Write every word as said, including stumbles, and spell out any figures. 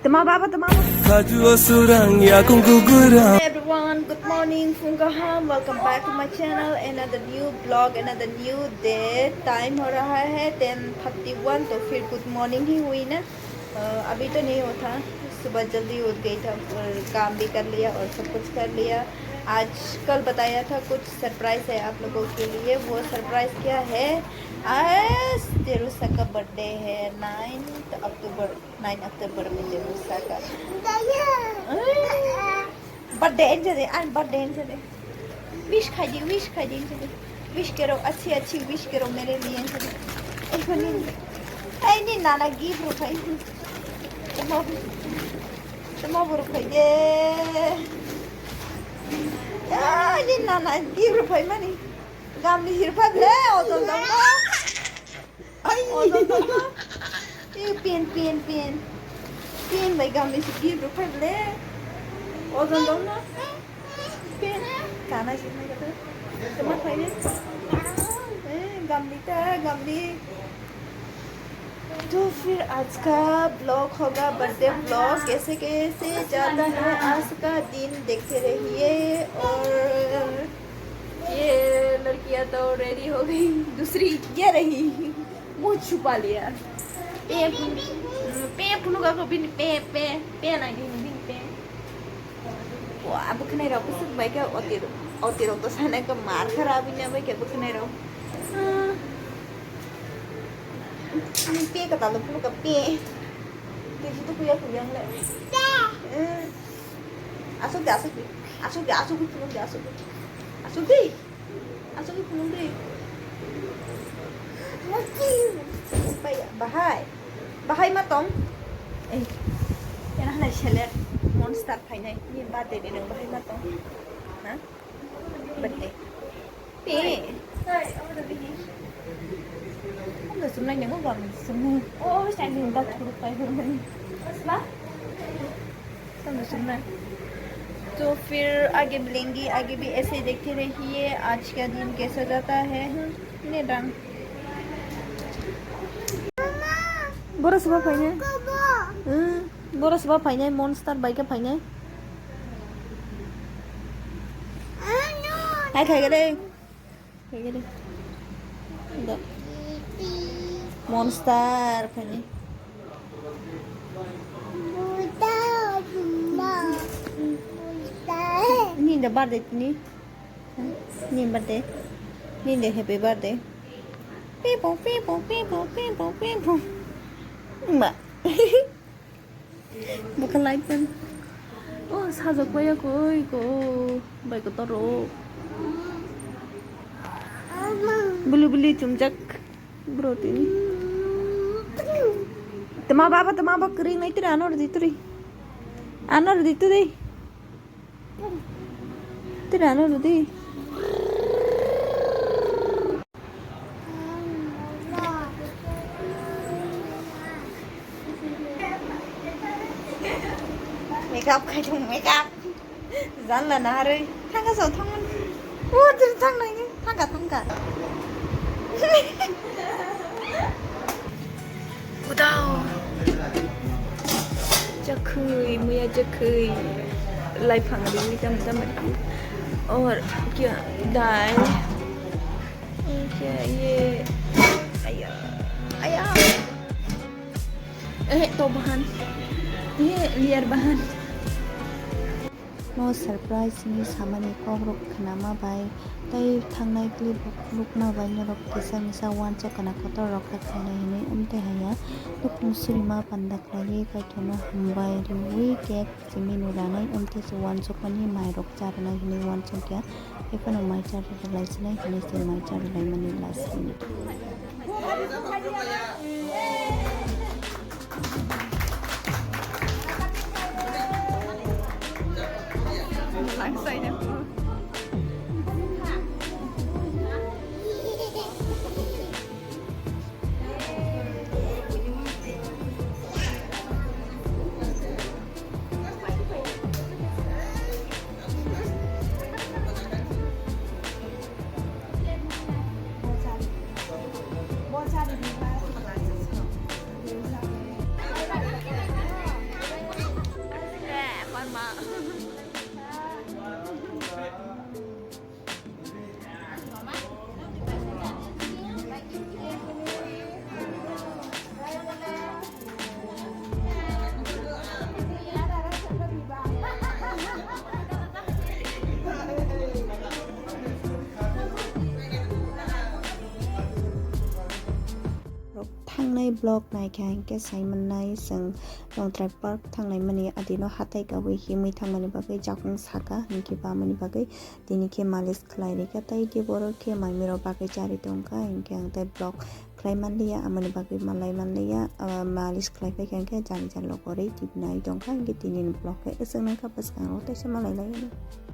Tama baba, tama baba. Khaju osurang yakung gugurang. Hey everyone, good morning, phung kaham. Welcome back to my channel, another new vlog, another new day. Time ho raha hai ten thirty one, to phir good morning hi hui na. अ, अभी तो नहीं उठा, सुबह जल्दी उठ गई था और काम भी कर लिया और सब कुछ कर लिया। आज, कल बताया था कुछ सरप्राइज है आप लोगों के लिए, वो सरप्राइज क्या है? आज जेरूसा का बर्थडे है, नाइन्थ अक्टूबर, नाइन अक्टूबर में जेरूसा का। Birthday enjoy de, an birthday enjoy de. Wish khai di, wish khai di, enjoy de. Wish karo, achhi achhi wish karo mere liye, enjoy de. Ei ko ni, ei ni nana gift ro khai. Tamo, tamo bor khai de. Ei ni nana gift ro khai mani. Gam ni hirpha le, ojon dong. Ai. Ojon tongma. Pen, pen, pen. Pen bai gam ni sigi ruk phai le. Ojon tongma. Pen. Kana sih mai kata. Tama phai le. Eh, gam ni ta, gam ni. तो फिर आज का ब्लॉग होगा birthday blog. कैसे कैसे जाता है आज का दिन, देखते रहिए। और ये लड़कियां तो रेडी हो गई, दूसरी ये रही, मुंह छुपा लिया। Pe, pe, phunuk ako bini pe, pe, pe nai bini, bini pe. Wah, bwkhanai rok bwswk bai khe oti, oti rok to sana khe mar khara bini bai khe bwkhanai rok. Ah. Pe ka talo phunuk ka pe. Pe photo kuya kuya le. Eh. Asuk de, asuk de. Asuk de, asuk de, phunuk de, asuk de. Asuk de. Asuk de, phunuk de. Bahai. Bahai ma tong. Eh. Ena hanai seler. Monster phainai. Ni birthday de nang bahai ma tong. Ha? Birthday. Pe. Ando sumnai nang gam sumnai. Oh, standing back to five. Ba? Ando sumnai. तो फिर आगे मिलेंगे, आगे भी ऐसे देखते रहिए, आज का दिन कैसा जाता है। हम्म, ने done. Boro saba phainai. Hmm, boro saba phainai, monster bai khe phainai. Hai khai gede. Khai gede. Monster phainai. Ni da birthday ni. Ni birthday. Ni da happy birthday. Pipo, pipo, pipo, pipo, pipo. Ma. Bwkha light ban. Oh, sajak paya koi ko. Bai ko toro. Buli buli chumjak. Bro tini. Tama baba, tama baba kering nai tiri ano rdi tiri. Ano rdi tiri. Tira no rudi. Makeup khai thung, makeup. Janla na harui. Thangka so thang. O, tiri thang nai. Thangka, thangka. Udao. Jakhwi, muya jakhwi. Laiphang riwi tam tam tam. Or kya dal. Kya ye. Aya. Aya. Eh, to bahan. Ye, liar bahan. No surprise ni samani kokrok khnama bai tei thangnai clip rukma bai norok kisa misa uansuk kana kotor rok kha khainai hinwi wngtwi haya. Nukhung surima panda khlaiwi Kaitorno hambai rwui cake simi nwi ranai wngtwi se uansukmani mairok cha rwnai hinwi uansukya. Ephano mai cha rwlai sinai hinwi se mai cha rwlaimani last minute. Nai vlog naikha hinkhe saimannai chwng Longtrai Park thanglaimani adino hatai kawi himwi thangmani bagwi jakung saka hinkhe bamani bagwi tini khe malis khlai rikha tei khe borok khe maimirok bagwi chari tongkha hinkhe ang tei vlog khlai manliya amoni bagwi malai manliya malis khlai phaikha hinkhe jani jani lokorwi tibinai tongkha hinkhe tinini vlog khe aswk nangkha bwskango teisa malai laiyano.